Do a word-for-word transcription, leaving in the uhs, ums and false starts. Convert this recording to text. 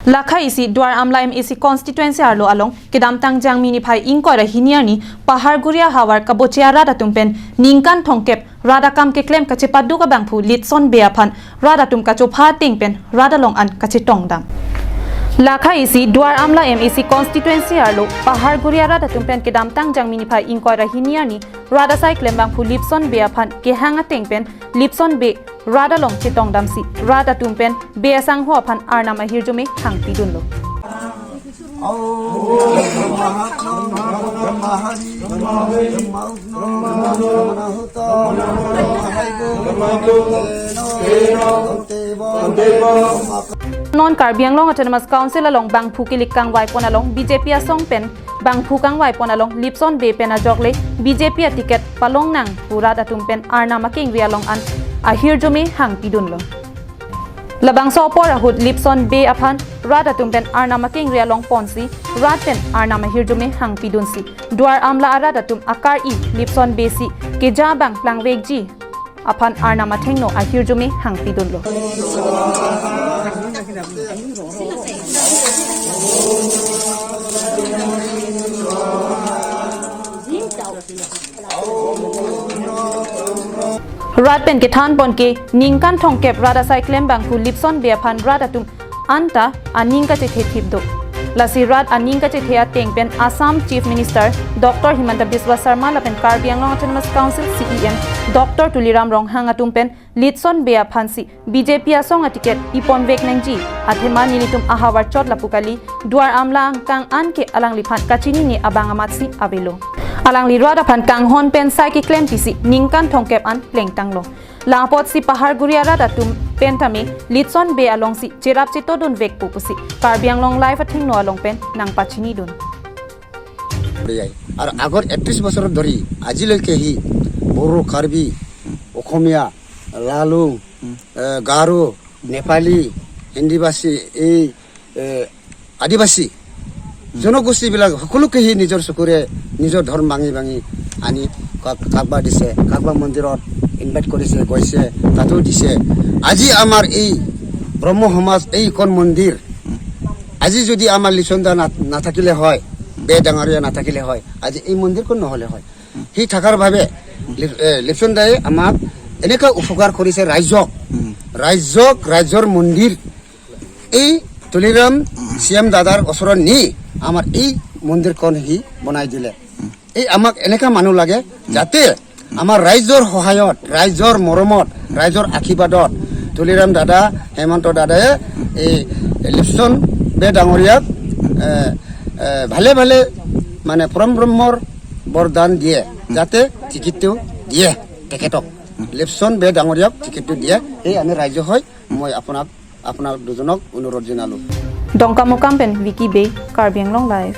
Lakha isi Duar Amla M A C constituency arlo along kedamtang Jangmi niphai ingkoi ra hini arni Paharguria havar kaboche arat atum pen ningkan thomkep rat akam keklem kachepaduk abangphu Litson Bey aphan rat atum kachopha ateng pen rat along an kachetongdam. Lakha isi Duar Amla M A C constituency arlo Paharguria rat atum pen kedamtang Jangmi niphai ingkoi ra hini arni rat asai klem abangphu Litson Bey aphan kehang ateng pen Litson Bey rat along chetongdamsi rat atum pen Bey asangho aphan arnam ahirjume hangpidunlo. Non Karbi Anglong Autonomous Council along bangphu kelik kangvaipon along B J P asong pen bangphu kangvaipon along Litson Bey pen ajok le B J P aticket palong nang pu rat atum pen arnam akengri along an ahirjume hangpidunlo. Labangso apor ahut Litson Bey aphan rat atum pen arnam akengri along ponsi rat pen arnam ahirjume hangpidunsi Duar Amla arat atum akar-i Litson Bey si keja abang plangvekji aphan arnam athengno ahirjume hangpidunlo. Rat pen kethan pon ke ningkan thomkep rat asai klem abangphu Litson Bey aphan rat atum anta aning kachethe thip do. Lasi rat aning kachethe ateng pen Assam Chief Minister Doctor Himanta Biswa Sarma lapen Karbi Anglong Autonomous Council C E M Doctor Tuliram Ronghang atum pen Litson Bey aphansi B J P asong aticket iponvek nangji, athema nelitum ahavar chot lapu kali, Duar Amla angkang an ke alangliphan kachinine abang amatsi avelo. Alangli rat aphan kanghon pen sai keklem pisi ningkan thomkep an plengtanglo. Lapotsi Paharguria rat atum pen tame Litson Bey alongsi cherap chetodunvekpo pusi Karbi Anglong Live athengno along pen nangpachinidun. Beyai. Ar agor ekত্ৰিশ বছৰ ধৰি আজিলৈকে সি বড়ো, কাৰ্বি, অসমীয়া, লালুং, এ, গাৰো, নেপালী, হিন্দীভাষী, এই, এ, আদিবাসী জনগোষ্ঠীবিলাক সকলোকে সি নিজৰ চকুৰে নিজৰ ধৰ্ম ভাঙি ভাঙি আনি কাক-, কাকবা দিছে, কাকবা মন্দিৰত ইনভাইট কৰিছে, গৈছে, তাতো দিছে। আজি আমাৰ এই ব্ৰহ্ম সমাজ, এইখন মন্দিৰ, আজি যদি আমাৰ লিচন দা না-, নাথাকিলে হয়, বে ডাঙৰীয়া নাথাকিলে হয়, আজি এই মন্দিৰখন নহ'লে হয়। সি থকাৰ বাবে লি-, এ, লিপচন দায়ে আমাক এনেকুৱা উপকাৰ কৰিছে ৰাইজক। ৰাইজক, ৰাইজৰ মন্দিৰ এই তুলিৰাম চি এম দাদাৰ ওচৰত নি আমাৰ এই মন্দিৰখন সি বনাই দিলে। এই আমাক এনেকুৱা মানুহ লাগে যাতে আমাৰ ৰাইজৰ সহায়ত, ৰাইজৰ মৰমত, ৰাইজৰ আশীৰ্বাদত তুলিৰাম দাদা, হেমন্ত দাদাই এই লিপচন বে ডাঙৰীয়াক, এ, এ, ভালে ভালে মানে পৰম ব্ৰহ্মৰ বৰদান দিয়ে, যাতে টিকেটটো দিয়ে তেখেতক। লিপচন বে ডাঙৰীয়াক টিকেটটো দিয়ে, এই আমি ৰাইজে হৈ মই আপোনাক, আপোনাক দুজনক অনুৰোধ জনালোঁ। Dongkamukam pen Vicky Bey, Karbi Anglong Live.